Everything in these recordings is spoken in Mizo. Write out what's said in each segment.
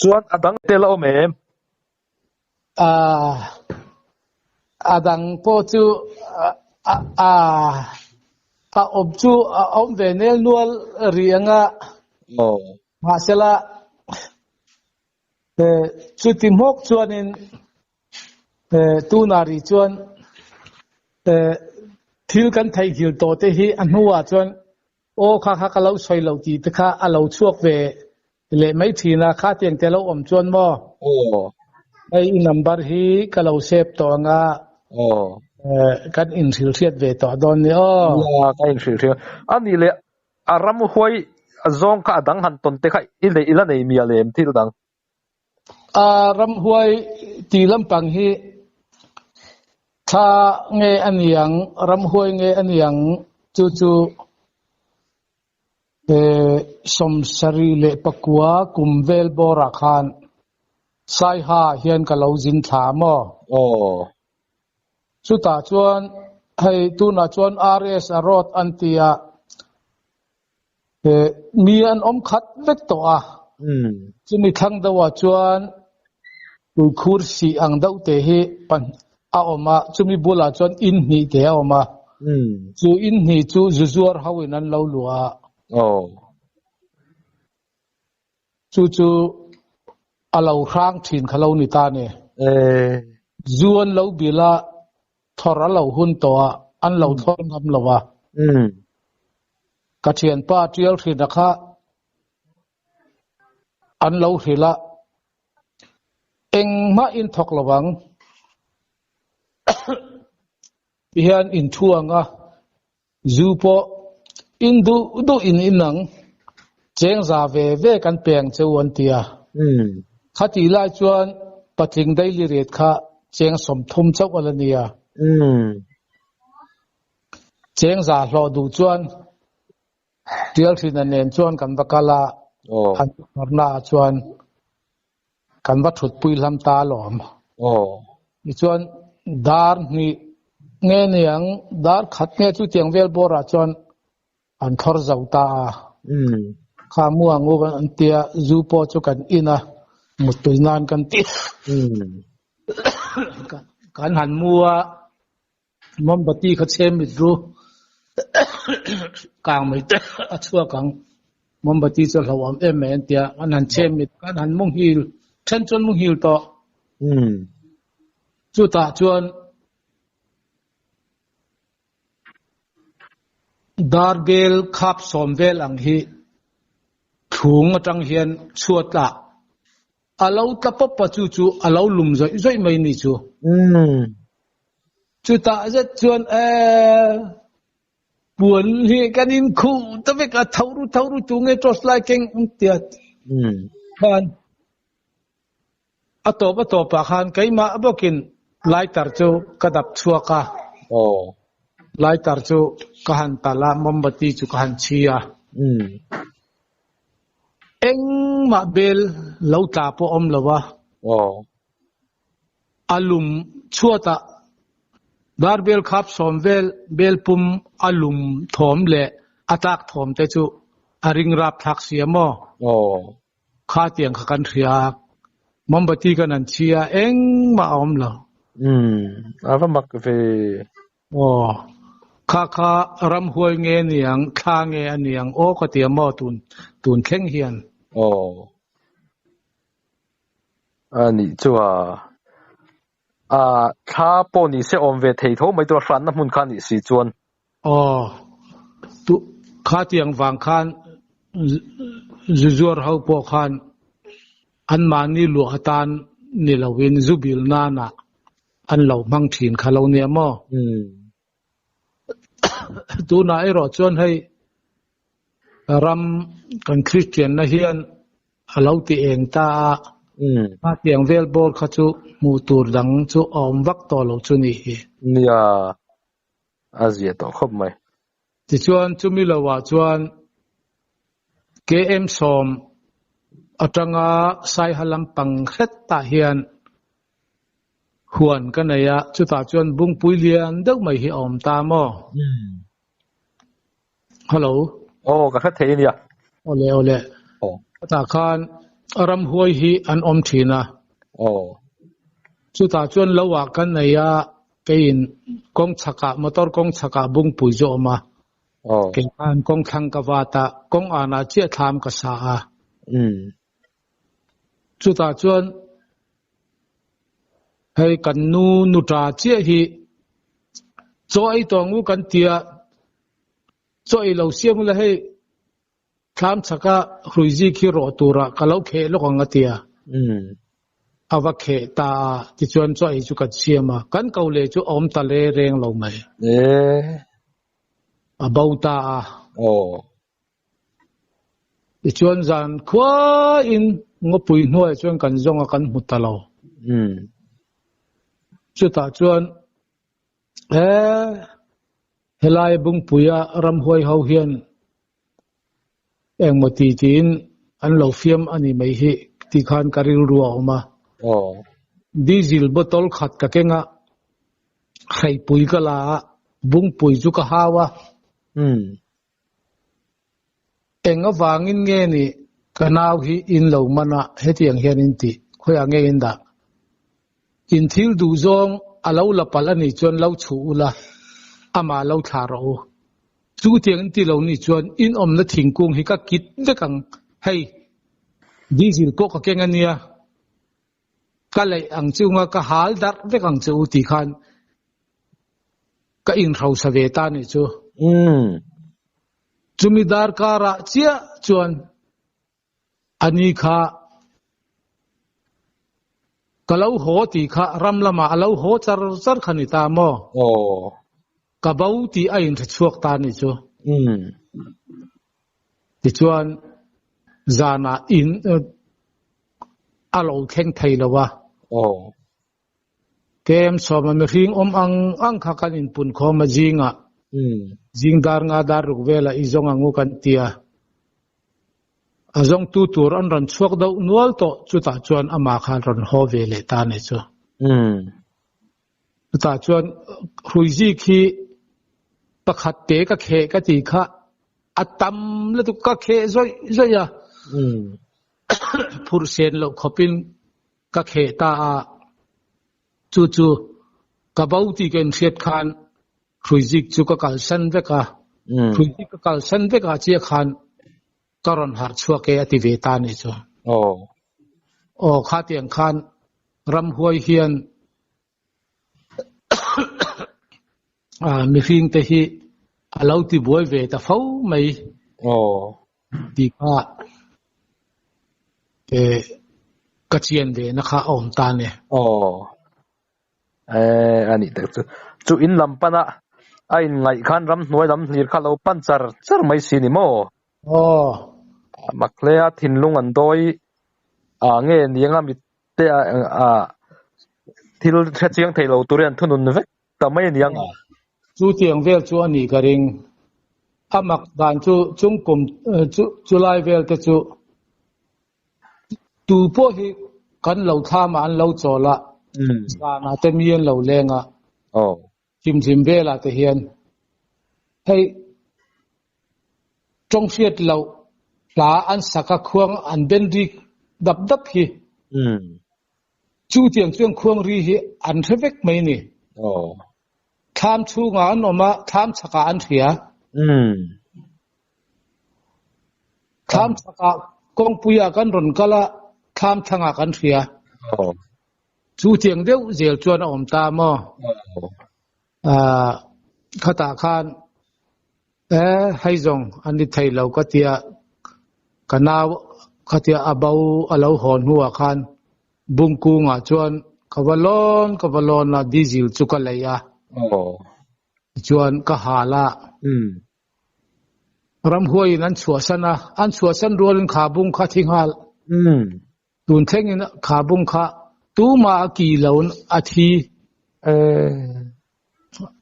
Chuan a dang tel a awm em? A a dang pawh chu a a a awm chu a awm ve nel nual rih ang a. Aw. Mahsela chuti hmawk chuanin tunah rih chuan thil kan theihnghilh tawh te hi a hnuah chuan Aw kha kha ka lo sawi lo tih te kha a lo chhuak ve leh mai thin a, kha tiang te lo awm chuan maw? Aw. Hei i number hi ka lo save tawh ang a. Aw. Kan inhrilh hriat ve tawh dawn ni aw. Nia, ka inhrilh hriat. A nih leh a ramhuai zawng kha a dang han tawn te kha i neih i la nei mial em thil dang? A ramhuai tih lampang hi thla nge a niang, ramhuai nge a niang chu chu 79 kum vel bawrah khan Saiha hian ka lo zin thla maw? Aw. Chutah chuan hei tunah chuan RS a road an ti a, Mi an awm khat vek tawh a, chumi thlang deuhah chuan tuikhur sih ang deuh te hi a awm a, chumi bulah chuan in hnih te a awm a, chu in hnih chu zu zuar hoin an lo luah a. Chu chu a lo hrang thin kha lo ni ta ni. Zu an lo bil a, thawr a lo hun tawh a, an lo thlawr ngam lo a. Ka thianpa tial hrin a kha an lo hrilh a, engmah in thawk lo ang. Tihian in thu ang a, Zu pawh in duh duh in in ang, cheng za ve ve kan pe ang che u an ti a. Khatih lai chuan patling daily rate kha cheng 30 chauh a la ni a. Cheng za hlawh duh chuan Tialhrina nen chuan kan va kal a, an thawrna ah chuan Kan va thutpui hlam ta alawm. Tichuan dar hnih nge niang, dar khat nge chutiang vel bawrah chuan an thlawr zo ta a. Kha mu ang u an tia, zu pawh chu kan in a, muttui nan kan ti. Kan han mu a, mombati kha chhem mit ru kang mai te a chhuak ang mombati chu hlo awm em mai an tia an han chhem mit kan han muhil then chuan muhil tawh chutah chuan dar bel khap sawm vel ang hi thlung atang hian chhuat ah A lo tla pawp a chu chu a lo lum zawih zawih mai ni chu. Chutah zet chuan ee puan hi kan in khuh ta vek a tho ru tho ru tu nge torch light keng an tia khan a tawp a tawp ah khan keimah bawkin lighter chu ka dap chhuak a. Lighter chu ka han talh a mombati chu ka han chhi a. Engmah bel lo tla pawh awm lo a. A lum chhuatah dar bel khap sawm vel bel pum a lum thawm leh a tlak thawm te chu a ring rap thlak si a maw? Kha tiang kha kan hria a, mombati kan han chhi a, engmah a awm lo. A va mak ve. Aw, kha kha ramhuai nge niang, thla nge a niang aw ka ti a maw tun tun thleng hian. Aw, a nih chu a, a thla pawh ni se awm ve thei tho mai tur a hranna hmun kha a nih si chuan. Aw, tu kha tiang vang khan zu zuar ho pawh khan anmahni luah atan ni loin zu bil nanah an lo hmang thin kha lo nia maw? Tunah erawh chuan hei ram kan Kristianna hian a lo ti eng ta a, hetiang vel bawr kha chu hmuh tur dang chu a awm vak tawh lo chu ni hi. Nia, a zia tawh khawp mai. Tichuan chumi lovah chuan KM 10. Atanga Saiha lampang hretah hian huan ka nei a, chutah chuan Bungpui lian deuh mai hi a awm ta maw? Hello. Aw, ka hre thei ania. Awle, awle. Aw. Chutah khan ramhuai hi an awm thin a. Aw. Chutah chuan lo ah kan nei a, keiin kawng chhakah, motor kawng chhakah Bungpui chu a awm a. Aw. Kei khan kawng thlang ka vat a, kawng anah chiah thlam ka sa a. Umm. Chutah chuan hei kan nu nu ta chiah hi chaw ei tawh ang u kan tia, chaw ei lo siam ula hei thlam chhaka hrui zik hi rawh turah ka lo kheh lawk ang a tia. Umm. A va kheh ta a, tichuan chaw ei chu kan siam a, kan ko leh chu a awm ta le reng lo mai. Ee. A bo ta a. Aw. Tichuan zan khuain ngawpui hnuaiah chuan kan zawng a kan hmu ta lo. Umm. Chutah chuan he helai Bungpuia ramhuai ho hian engmaw ti tiin an lo fiam a ni mai hi tih khan ka rilru a awm a. Aw. Diesel bottle khat ka keng a, hreipui ka la a, Bungpui chu ka hau a. Umm. Eng avangin nge ni ka nau hi in lo man a, hetiang hian in ti, khawiah nge in dah? In thil duh zawng a lo la palh a nih chuan lo chhuh ula, amah lo thlah rawh u. Chutiang in ti lo nih chuan in awmna thingkung hi ka kit vek ang, hei diesel pawh ka keng a nia, ka leih ang chu nga ka hal darh vek ang che u tih khan ka inhrosa ve ta nih chu. Umm. Chumi darkarah chiah chuan ani kha ka lo haw tih kha ram lamah a lo haw char char kha ni ta maw? Aw. Ka bo tih a inhre chhuak ta nih chu. Umm. Tichuan zanah in a lo thleng thei lo a. Aw. Kem sawma mihring awm ang ang kha kan inpun khawm a zingah zing dar nga dar ruk velah i zawng ang u kan ti a. A zawngtu tur an rawn chhuak deuh nual tawh chutah chuan amah kha an rawn haw ve leh ta a nih chu. Chutah chuan hruizik hi pakhat te ka kheh ka tih kha a tam lutuk ka kheh zawih zawih a. Phurh sen loh khawpin ka kheh ta a, chu chu ka bo tih ka inhriat khan hruizik chu ka kalsan vek a, hruizik ka kalsan vek ah chiah khan ka rawn harh chhuak e a ti ve ta nih chu. Aw. Aw khatiang khan ramhuai hian mihring te hi a lo ti buai ve ta fo mai. Aw. Tih kha ka chian ve na kha a awm ta ni. Aw. Eh a nih tak chu. Chu in lam pana a in ngaih khan ramhnuai lam hlir kha lo pan char char mai si ni maw? Aw. Mak hle a thinlung an dawi a nge niang a mit te a thil hre chiang thei lo turin an thunun vek ta mai a niang a. Chu tiang vel chu a nih ka ring. A mak dan chu chung kum chu chulai vel te chu tu pawh hi kan lo thlam ah an lo chawl a, zan ah te mi an lo leng a, hlimhlim vel ah te hian hei tawng hriat loh hla an sak a khuang an ben ri dap dap hi chu tiang chuan khuang ri hi an hre vek mai a ni. Thlam chhungah an awm a, thlam chhakah an hria. Thlam chhakah kawngpuiah kan rawn kal a, thlam thlangah kan hria. Chu tiang deuh zel chuan a awm ta maw? Khatah khan e hei zawng an ni thei lo ka tia ka nau khatia a bo a lo haw hnuah khan Bungkungah chuan ka va lawn ka va lawn a diesel chu ka lei a. Tichuan ka hal a. Ramhuaiin an chhuahsan a, an chhuahsan rualin kha bung kha thi nghal. Tun thlengin kha bung kha tumah a ki lo a thi.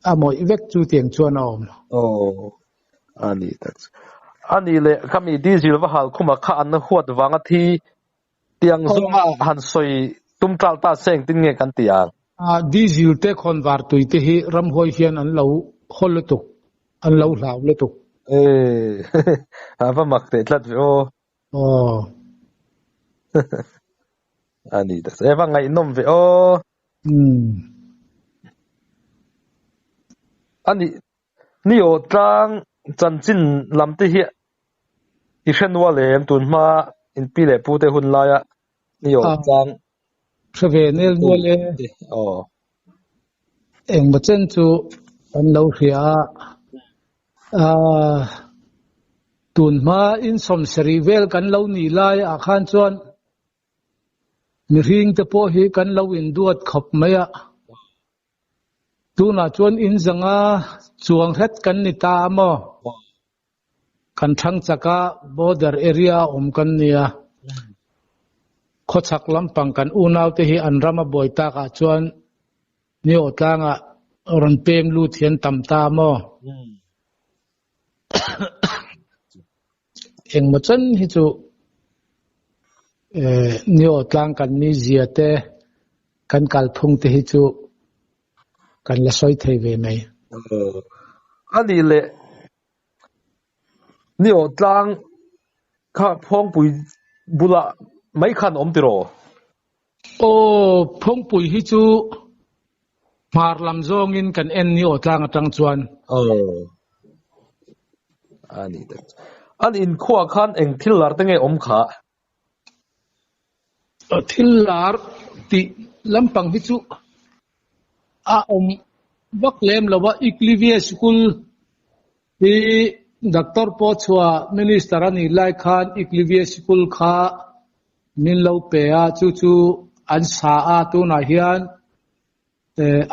A mawih vek chu tiang chuan a awm. Aw, a ni tak chu. A nih leh khami diesel va hal khumah kha an huat vanga thi. Tiang zawnga han sawi tum ṭal ta se engtin nge kan ti ang? Diesel te khawnvar tui te hi ramhuai hian an lo haw lutuk, an lo hlau lutuk. Ee, a va mak teh tlat ve aw. Aw. A ni ta e, va ngaihnawm ve aw. Umm. A nih, ni aw tlang chanchin lam te hi i hre nual em tun hma in pi leh pu te hun laia ni aw tlang Hre ve nel nual e. Aw. Engmaw chen chu kan lo hria a. Aaa tun hma in sawmsarih vel kan lo nih lai ah khan chuan mihring te pawh hi kan lo induat khawp mai a. Tunah chuan in zanga chuang hret kan ni ta a maw? Kan thlang chaka border area a awm kan nia. Khawchhak lampang kan unaute hi an ram a buai takah chuan Niawh tlangah rawn pem lut hian tam ta maw? Engmaw chen hi chu Niawh tlang kan mizia te, kan kalphung te hi chu kan la sawi thei ve mai. A nih leh Niawh tlang kha Phawngpui bulah mai khan awm tiraw? Aw, Phawngpui hi chu hmar lam zawngin kan en ni aw tlang atang chuan. Aw, a ni tak. An inkhuah khan eng thil lar te nge awm kha? Thil lar tih lampang hi chu a awm vak lem lo a, Eklivia School hi Doctor pawh chhuah Minister a nih lai khan Eklivia School kha min lo pe a, chu chu an sa a, tunah hian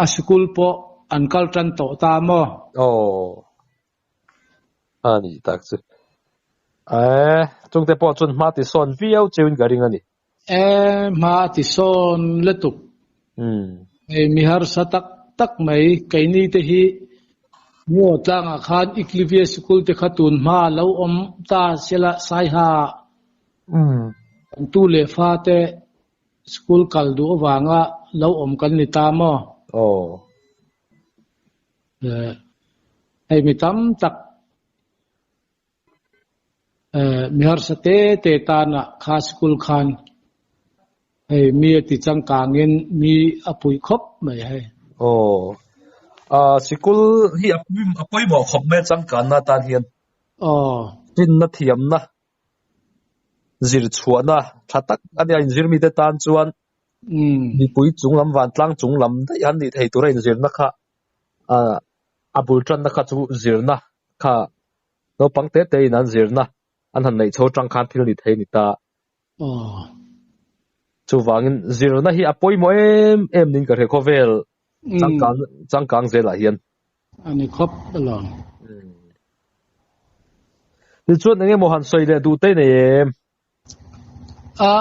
a sikul pawh an kal tan tawh ta maw? Aw, a ni tak chu. E, chungte pawh chuan hma ti sawn viau cheuin ka ring a ni. E, hma a ti sawn lutuk. Hei mi harsa tak tak mai, keini te hi Neo tlangah khan Eklivia sikul te kha tun hma a lo awm ta sela Saiha Kan tu leh fa te school kal duh avanga lo awm kan ni ta maw? Aw. Hei mi tam tak mi harsa te te tana kha school khan hei mi a ti changkangin mi a puih khawp mai hei. Aw. Sikul hi a pawimawh khawp mai a changkanna atan hian. Aw. Finna thiamna zir chhuahna tha tak a nia inzir mite tan chuan mipui chung lam vantlang chung lam daih an nih thei tura inzirna kha a bul tanna kha chu zirna kha naupang te te in an zirna an han neih chho tang khan thil ni thei a ni ta. Chuvangin zirna hi a pawimawh em em niin ka hria khawvel changkang changkang zelah hian. A ni khawp alawm. Tichuan eng emaw han sawi leh duh te nei em? A,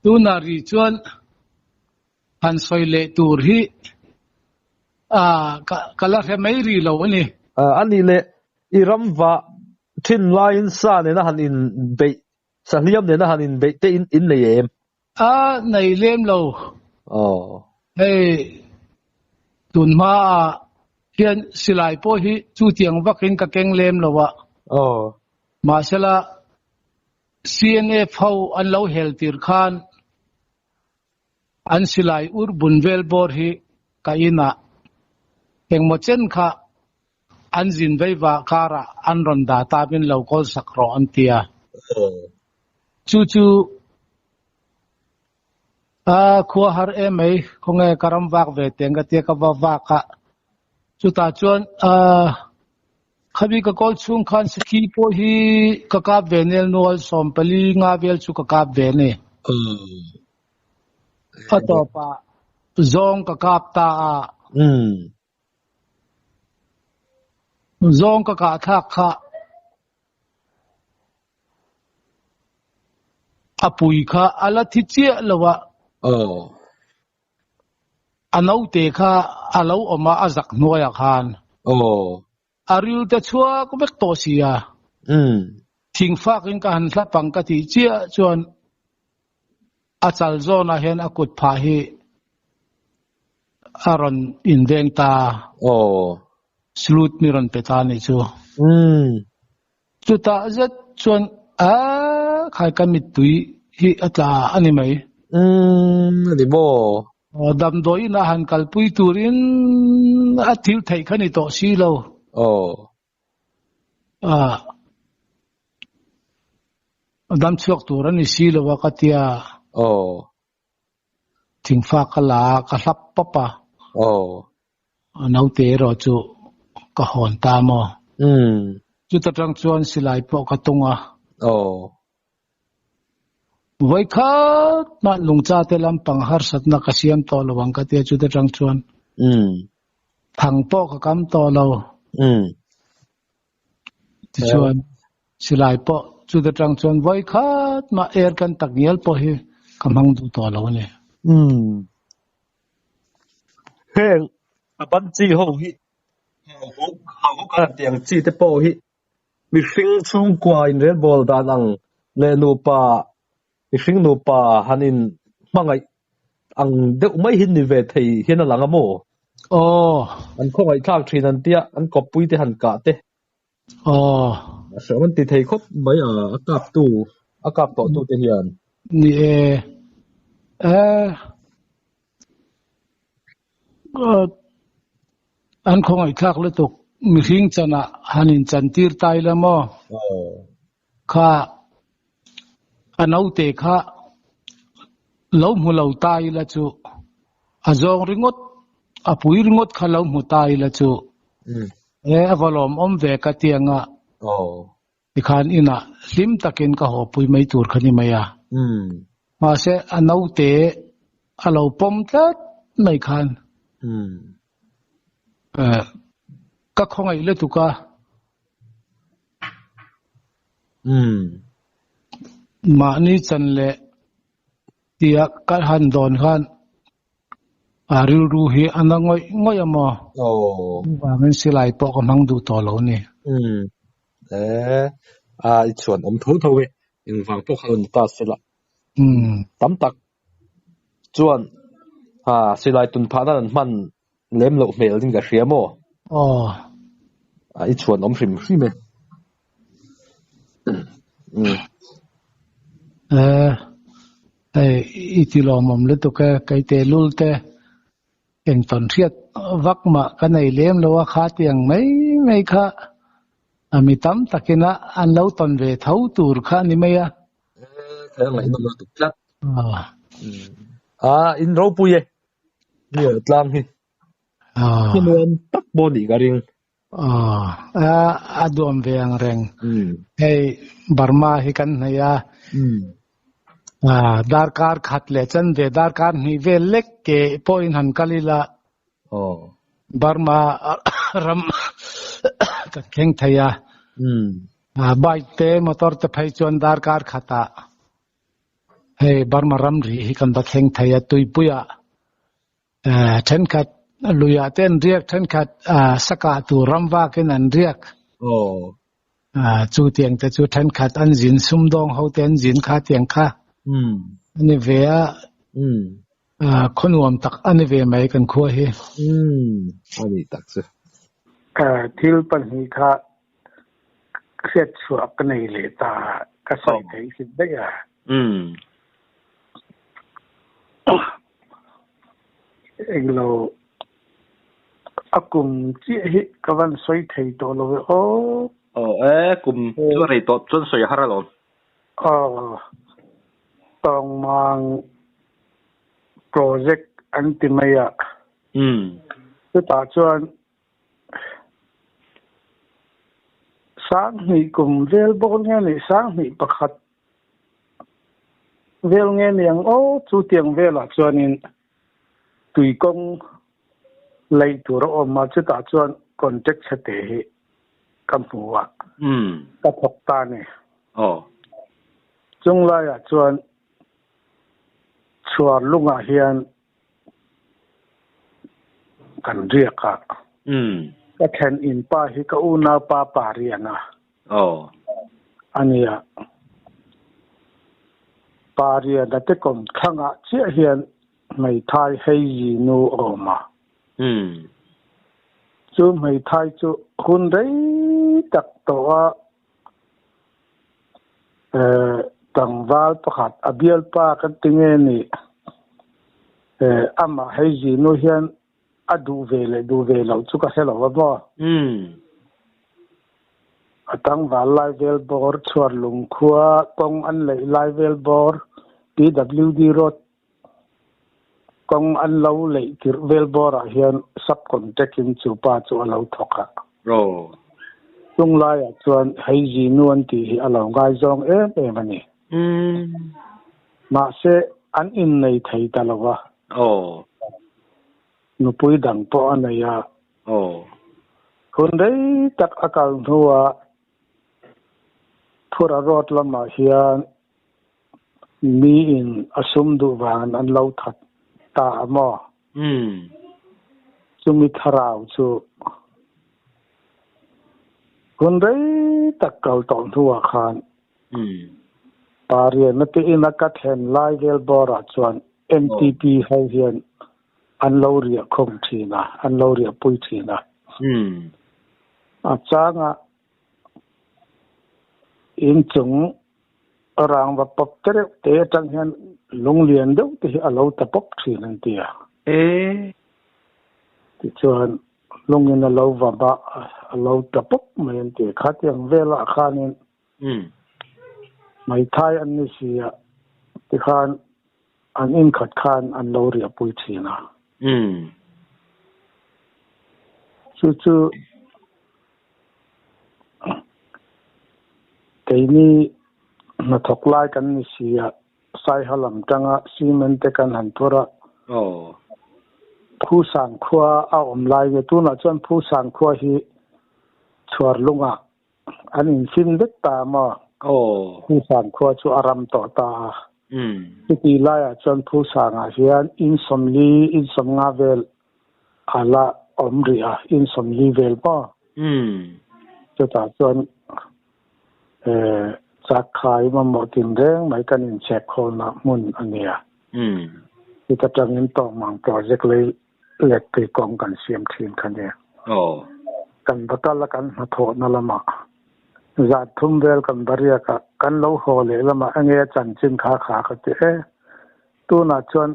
tunah rih chuan han sawi leh tur hi a ka ka la hre mai rih lo a ni. A nih leh i ram vah thin laiin sa nena han inbeih Sahliam nena han inbeih te in in nei em? A nei lem lo. Aw. Hei tun hma ah hian silai pawh hi chutiang vakin ka keng lem lo a. Aw. Mahsela CNF ho an lo hel tir khan an silai ur bun vel bawr hi ka inah engmaw chen kha An zin veiva karah an rawn dah ta min lo kawl sak rawh an ti a. Chu chu a khua har em mai, khawnge ka ram vak ve teng ka tia ka va vak a. Chutah chuan khami ka kawl chhung khan sakhi pawh hi ka kap ve nel nual 14 nga vel chu ka kap ve a ni. A tawpah zawng ka kap ta a. Zawng ka kah thlak kha a pui kha a la thi chiah lo a. A naute kha a lo awm a, a zak hnuaiah khan. A ril te chhuak vek tawh si a. Thingfakin ka han hlap ang ka tih chiah chuan. A chal zawnah hian a kut phah hi a rawn inveng ta. Aw. Salute mi rawn pe ta a nih chu. Umm. Chutah zet chuan a khai ka mittui hi a tla a ni mai. Umm a ni maw? Aw damdawiin a han kalpui turin a thil theih kha ni tawh si lo. Aw. A dam chhuak tur a ni si lo a ka tia. Aw. Thingfa ka la a, ka hlap pawp a. Aw. A naute erawh chu ka hawn ta maw? Umm. Chuta tang chuan silai pawh ka tung a. Aw. Vawikhat mah lungcha te lampang harsatna ka siam tawh lo ang ka tia chuta tang chuan. Umm. Thang pawh ka kam tawh lo. Umm. Tichuan silai pawh chuta tang chuan vawikhat mah air kan tak ngial pawh hi ka hmang duh tawh lo a ni. Umm. Heng a ban chi ho hi hauhuk hauhuk a tih ang chi te pawh hi mihring chhungkua inrelbawl dan ang leh nupa mihring nupa han in hmangaih ang deuh mai hi ni ve thei hian a lang a maw? Aw. An khawngaihthlak thin an tia, an kawppui te han kah te. Aw. A hreawm an ti thei khawp mai a, a kaptu, a kap tawh tu te hian. Ni e. Eh. An khawngaihthlak lutuk mihring chanah han inchantir ta ila maw? Aw. Kha a naute kha lo hmu lo ta ila chu a zawng ringawt a pui ringawt kha lo hmu ta ila chu e a va lawmawm ve ka ti ang a tikhan inah hlim takin ka haw pui mai tur kha ni mai a mahse a naute a lo pawm tlat mai khan ka khawngaih lutuk a. Mahni chan leh tia ka han dawn khan a rilru hi a na ngawih ngawih a maw? Chuvangin silai pawh ka hmang duh tawh lo a ni. A i chhuan awm tho tho e, engvang pawh kha rawn ni ta sela. Tam tak chuan silai tun phah nan an hman Lem loh hmel ding ka hria maw? Aw. A i chhuan awm hrim hrim e. Umm. Eh, hei i ti lawmawm lutuk e, kei te lul te eng tawn hriat vak mah ka nei lem lo a kha tiang mai mai kha a mi tam takin a an lo tawn ve tho tur kha a ni mai a. Eh, ka ngaihnawm lutuk tlat. Ah, in ropui e. Hnial tlang hi hi nuam tak pawh nih ka ring. A duam ve ang reng. Hei Burma hi kan hnaih a, darkar khat leh chan ve darkar hnih vel lek ke pawhin han kal ila Burma ram kan thleng thei a. Bike te motor te phei chuan darkar khatah Hei Burma ramri hi kan va thleng thei a, tuipuiah thenkhat luiah te an riak, thenkhat sakah tur ram vakin an riak. Chu tiang te chu thenkhat an zin sumdawng ho te an zin kha tiang kha a ni ve a, khaw nuam tak a ni ve mai kan khua hi. A ni tak chu. Thil pahnih kha hriat chhuah ka nei leh ta ka sawi theih hlit daih a. Englo a kum chiah hi ka van sawi thei tawh lo e aw. Aw e, kum chu a rei tawh chuan sawi a har alawm. Aw, Tawngmang project an ti mai a. Chutah chuan Sanghnih kum vel bawk nge ni, sanghnih pakhat vel nge ni ang aw, chu tiang velah chuanin tuikawng laih tur a awm a, chutah chuan contact chhete hi ka hmu a, ka thawk ta a ni. Chung laiah chuan chhuar lungah hian Kan riak a. Ka thlen in pa hi ka unau pa pa rian a. Aw. A nia. Pariana te kawmthlangah chiah hian hmeithai Heizi nu a awm a. Chu hmeithai chu hun rei tak tawha tlangval pakhat a bialpa kan ti nge ni amah Heizi nu hian a duh ve leh duh ve loh chu ka hre lo a maw? A tlangval lai vel bawr chhuar lungkhua kawng an leih lai vel bawr PWD road kawng an lo leih tirh vel bawrah hian sub contact in chu pa chu a lo thawk a. Chung laiah chuan hei Zinu an tih hi a lo ngaizawng em em a ni. Mahse an innei thei ta lo a. Nupui dang pawh a nei a. Hun rei tak a kal hnuah Phura Road lamah hian miin a sum duh vangin an lo that ta a maw? Chumi thlarau chu hun rei tak kal tawh hnuah khan Pariana te ina ka thlen lai vel bawrah chuan MTP ho hian an lo riah khawm thin a, an lo riah pui thin a. A changa inchung rangva pawp te reuh te atang hian lunglian deuh te hi a lo ta pawp thin an ti a. Tichuan lungin a lo va ba a lo ta pawp mai an ti a. Khatiang velah khanin Hmeithai an ni si a, tikhan an inkhat khan an lo riahpui thin a. Chu chu keini hnathawk lai kan ni si a, Saiha lam tanga cement te kan han phur a. Phusang khua a awm lai nge tunah chuan Phusang khua hi chhuar lungah An infin vek ta maw? Phusang khua chu a ram tawh ta a. Chuti laiah chuan Phusangah hian in sawmli, in sawmnga vel a la awm rih a, in sawmli vel maw? Chutah chuan chakkhai mamawh tinreng mai kan inchhek khawlna hmun a nia. Chuta tangin tawngmang project lei let tui kawng kan siam thin kha nia. Kan va kal a kan hnathawhna lamah zan thum vel kan va riak a, kan lo haw leh lamah enge a chanchin kha kha ka ti e. Tunah chuan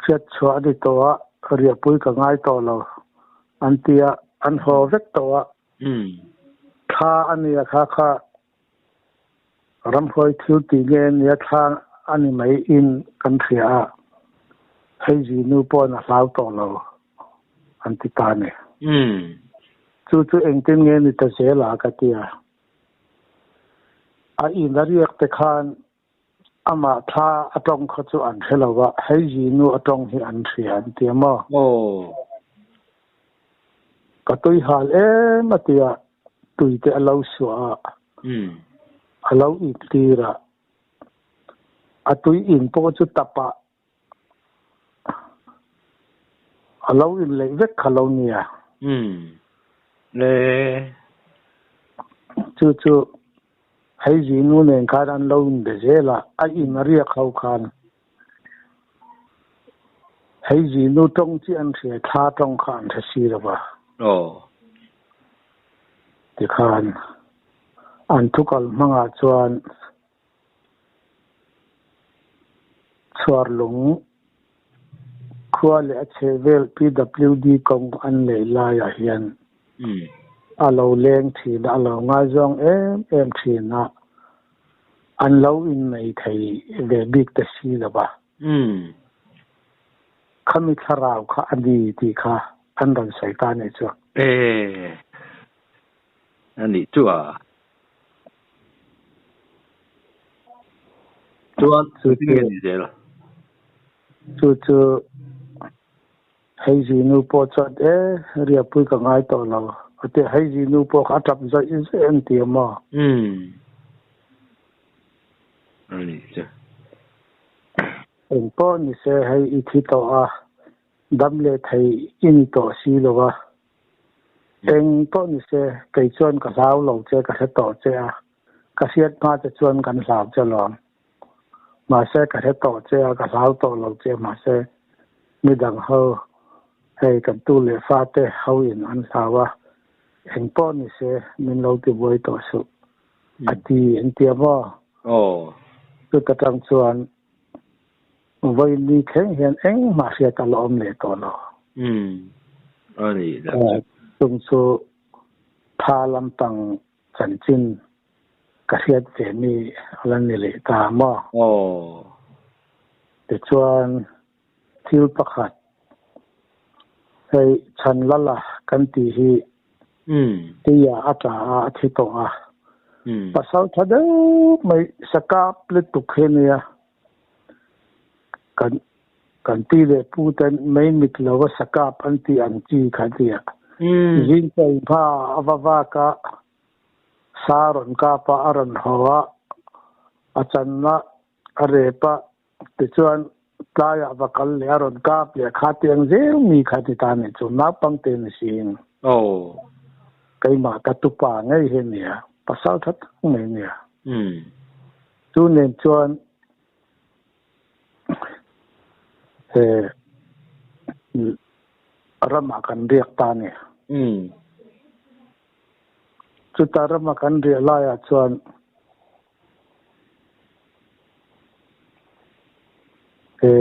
hriatchhuah a ni tawh a, riahpui ka ngai tawh lo an ti a, an haw vek tawh a. Thla a nia kha kha Ramhuai thil tih nge nia thla a ni mai in kan hria a, hei zinu pawhin a hlau tawh lo an ti ta a ni. Chu chu engtin nge ni ta zel a ka ti a. A in a riak te khan amah thla a tawng kha chu an hre lo va, hei zinu a tawng hi an hria an ti a maw? Ka tui hal em a ti a, tui te a lo suah a, a lo in tir a, a tui in pawh chu tap ah a lo in leih vek kha lo nia. Chu chu hei zinu nen khan an lo in be zel a, a in a riak ho khan hei zinu tawng chi an hria, thla tawng kha an hre si lo va. Tikhan an thukal hmangah chuan chhuarlung khua leh a chhehvel PWD kawng an neih laiah hian a lo leng thin a, a lo ngaizawng em em thin a, an lo innei thei ve bik ta si lo va. Khami thlarau kha a ni tih kha an rawn sawi ta anih chu. E, a nih chu a. Chuan Chu engtin nge ni zel? Chu chu hei zinu pawh chuan e riahpui ka ngai tawh lo a ti a, hei zinu pawh kha a tap zawih zawih an ti a maw? Umm a nih chu. Eng pawh ni se hei i thi tawh a, dam leh thei i ni tawh si lo a. Eng pawh ni se kei chuan ka hlau lo che, ka hre tawh che a, ka hriat hma che chuan kan hlau che lawm. Mahse ka hre tawh che a, ka hlau tawh lo che mahse midang ho hei kan tu leh fa te ho in an hlau a, eng pawh ni se min lo ti buai tawh suh a ti an tia maw? Chuta tang chuan vawi ni thleng hian engmah hriat a la awm leh tawh lo. Chung chu tha lampang chanchin ka hriat ve mi a la ni leh ta maw? Tichuan thil pakhat hei chhan lala kan tih hi tia a tla a, a thi tawh a. Pasal tha deuh mai sakap lutuk hi a nia. Kan kan pi leh pu ten mei mit lo a sakap an tih ang chi kha a tia. Zing chawi hma a va vak a, sa rawn kap a, a rawn haw a, a channa a rep a, tichuan tlaiah va kal leh a rawn kap leh kha tiang zel mi kha ti ta nih chu naupang te ni siin keimah ka tupa ngei hi nia pasal tha tak mai nia chu nen chuan he ramah kan riak ta ni. Chuta rama kan riah laiah chuan he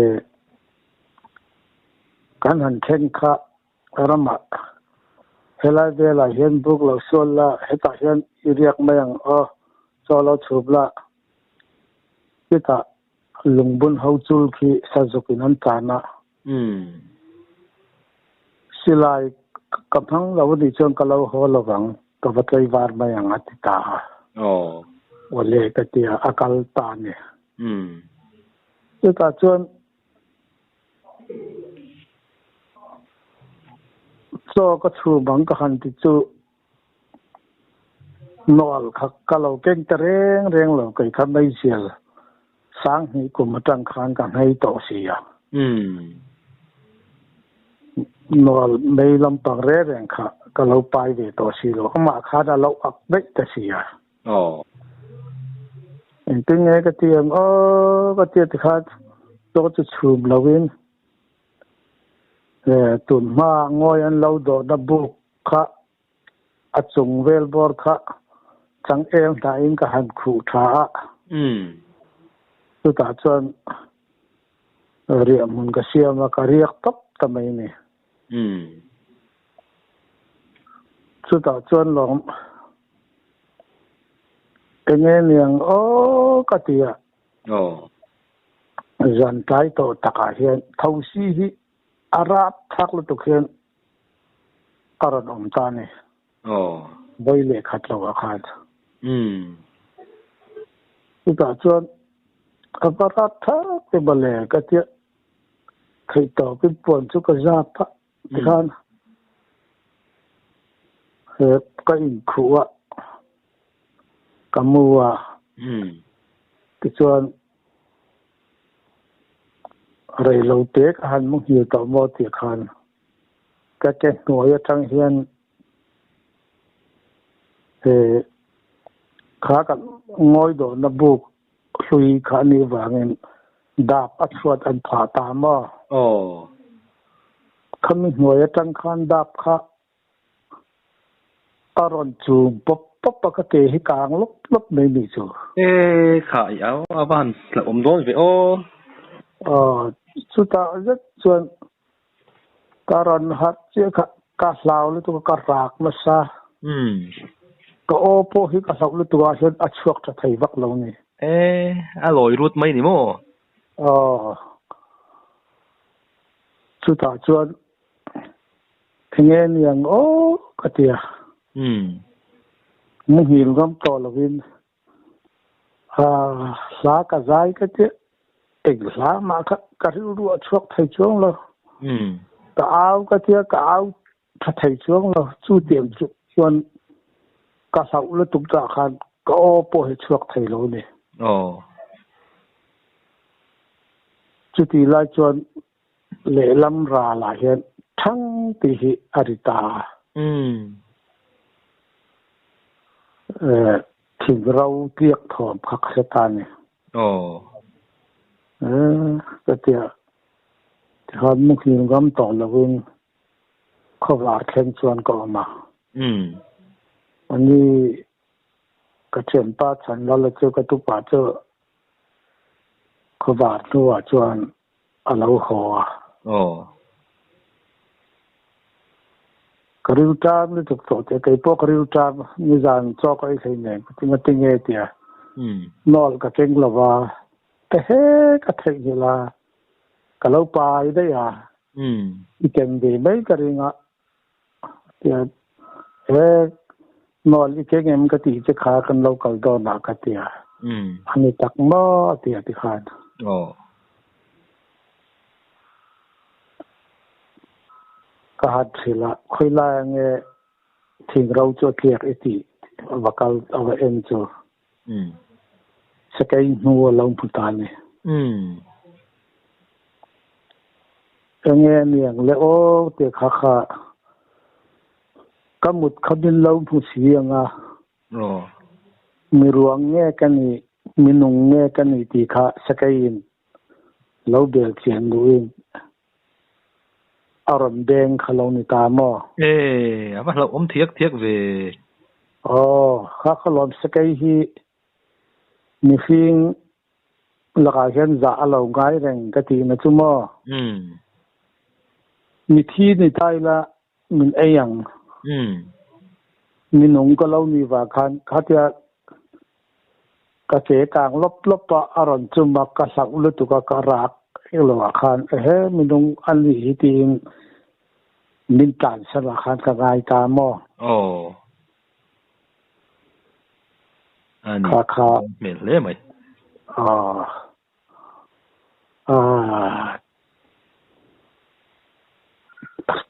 kan han thleng kha ramah helai velah hian buk lo sual la, hetah hian i riak mai ang aw, chaw lo chhup la, chutah lungbun ho chul khi sazukin an tan a. Silai ka hmang lo anih chuan ka lo haw lo vang, ka va tlaivar mai ang a ti ta a. Awle ka ti a, a kal ta a ni. Chutah chuan chaw ka chhum ang ka han ti chu Nawlh kha ka lo keng ta reng reng lo, kei kha meizial sanghnih kum atang khan ka nghei tawh si a. Nawlh mei lampang reng reng kha ka lo pai ve tawh si lo, amah khan a lo ak daih ta si a. Engtin nge ka ti ang aw ka tia tikhan chaw chu chhum loin tun hma ngawi an lo dawhna buk kha a chung vel bawr kha changel hnahin ka han khuh tha a. Chutah chuan riah hmun ka siam a, ka riak tawp ta mai ni. Chutah chuan lawm enge niang aw ka ti a. Zan tlai tawh takah hian thosi hi a rap thlak lutuk hian a rawn awm ta a ni. Vawi leh khat lo ah khan. Chutah chuan ka va rat thak te mawle ka tia theih tawpin puan chu ka zap a tikhan ka inkhuh a ka mu a tichuan Rei lo te ka han mu nghil tawh maw tih khan ka ke hnuai atang hian he kha ka ngawi dawhna buk hlui kha a nih vangin dap a chhuat an phah ta maw? Khami hnuai atang khan dap kha A rawn chum pawp pawp a, ka ke hi kang lawp lawp mai nih chu. E kha i au a va han hlauhawm dawn ve aw. Aw, chutah zet chuan ka rawn harh chiah kha ka hlau lutuk a, ka rak nasa. Ka aw pawh hi ka hlauh lutuk ah hian a chhuak tha thei vak lo ni. E, a lawi rut mai ni maw? Aw, chutah chuan Enge niang aw ka ti a. Muhil ngam tawh lovin hla ka zai ka tia eng hla mah kha ka rilru a chhuak thei chuang lo. Ka au ka tia ka au tha thei chuang lo. Chu tiang chu chuan ka hlauh lutuk dah khan ka aw pawh hi chhuak thei lo a ni. Chuti lai chuan Lehlam ralah hian thang tih hi a ri ta a. Thing ro tliak thawm kha ka hre ta a ni. Eh ka tia tikhan muhil ngam tawh lovin khawvar thleng chuan ka awm a. Ani ka thianpa chhan lala chu ka tupa chu khawvar hnuah chuan a lo haw a. Ka ril ṭam lutuk tawh teh keipawh ka ril ṭam nizan chaw ka ei hlei nen ka ti nga tinge tia nawl ka keng lo va ka he ka theihnghilh a ka lo pai daih a i ken ve mai ka ring a tia he nawl i keng em ka tih che kha kan lo kal dawn ah ka tia a ni tak maw a ti a tikhan. Ka han hrilh a, khawi lai ange thing ro chu a tliak i tih va kal a va en chu sakei hnu a lo hmu ta a ni. Enge a niang le aw tih kha kha ka mut kha min lo hmu si ang a, mi ruang nge ka nih, mi nung nge ka nih tih kha sakeiin Lo bel chian duhin a rawn beng kha lo ni ta maw? E, a va hlauhawm thiak thiak ve. Aw, kha kha lawm sakei hi mihring lakah hian zah a lo ngai reng ka tihna chu maw? Mithi ni ta ila min ei ang. Minung ka lo nih vang khan khatia ka ke kang lawp lawp a, a rawn chum a, ka hlauh lutuk a, ka rak eng lo ah khan ehe minung a nih hi tiin min tlansan ah khan ka ngai ta maw? Aw. A ni. Kha kha. Hmel hle mai. Aw. Aaa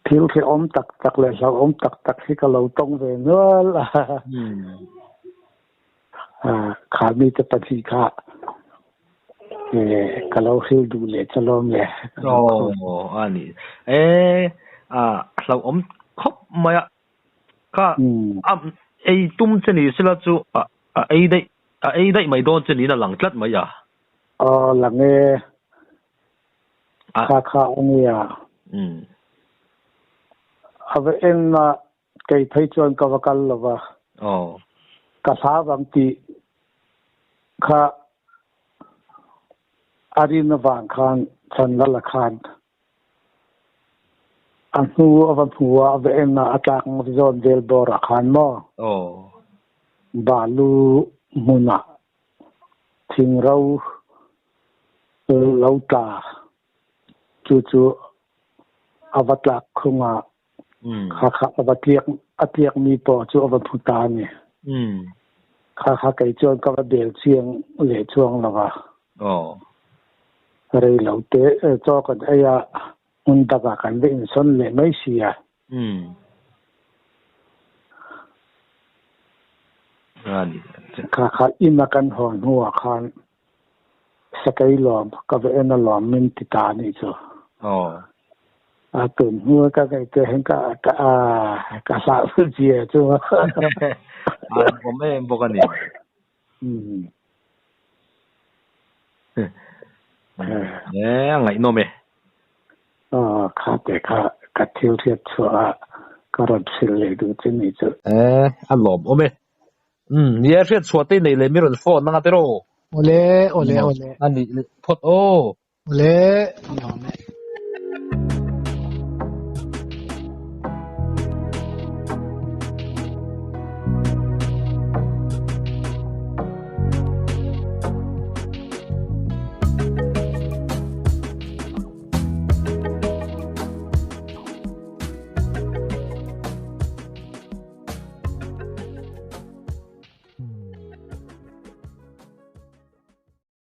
thil hrehawm tak tak leh hlauhawm tak tak hi ka lo tawng ve nual a. Aaa kha mite pahnih kha ka lo hril duh leh che lawm le. Aw a ni e a hlauhawm khawp mai a kha a ei tum che ni sela chu a ei daih a ei daih mai dawn che niin a lang tlat mai a. Aw lang e. Kha kha a nia. A va en a kei phei chuan ka va kal lo va. Ka hlau ang tih kha a rin avang khan chan la la khan a hnu a va hmu a a va en a a tlak zawn vel bawr ah khan maw balu hmunah Thing ro lo tla chu chu a va tlak khung a, kha kha a va tliak a tliak mi pawh chu a va hmu ta a ni. Kha kha kei chuan ka va bel chiang leh chuang lo va. Rei lo te chaw kan ei a, hmun dangah kan va insawn leh mai si a. Kha kha ina kan haw hnuah khan sakei lawm ka va en a lawm min ti ta anih chu. A tun hnu ka ngaihtuah hian ka ka ka hlah zia chu. A awm em bawk a ni. E a ngaihnawm e. Aw kha te kha ka thil hriat chhuah a ka rawn hrilh leh duh che ni chu. E a lawm awm e. Umm ni e hriat chhuah te i neih leh mi rawn phone anga tiraw. Awle awle awle. A nih leh phawt aw. Awle a lawm e.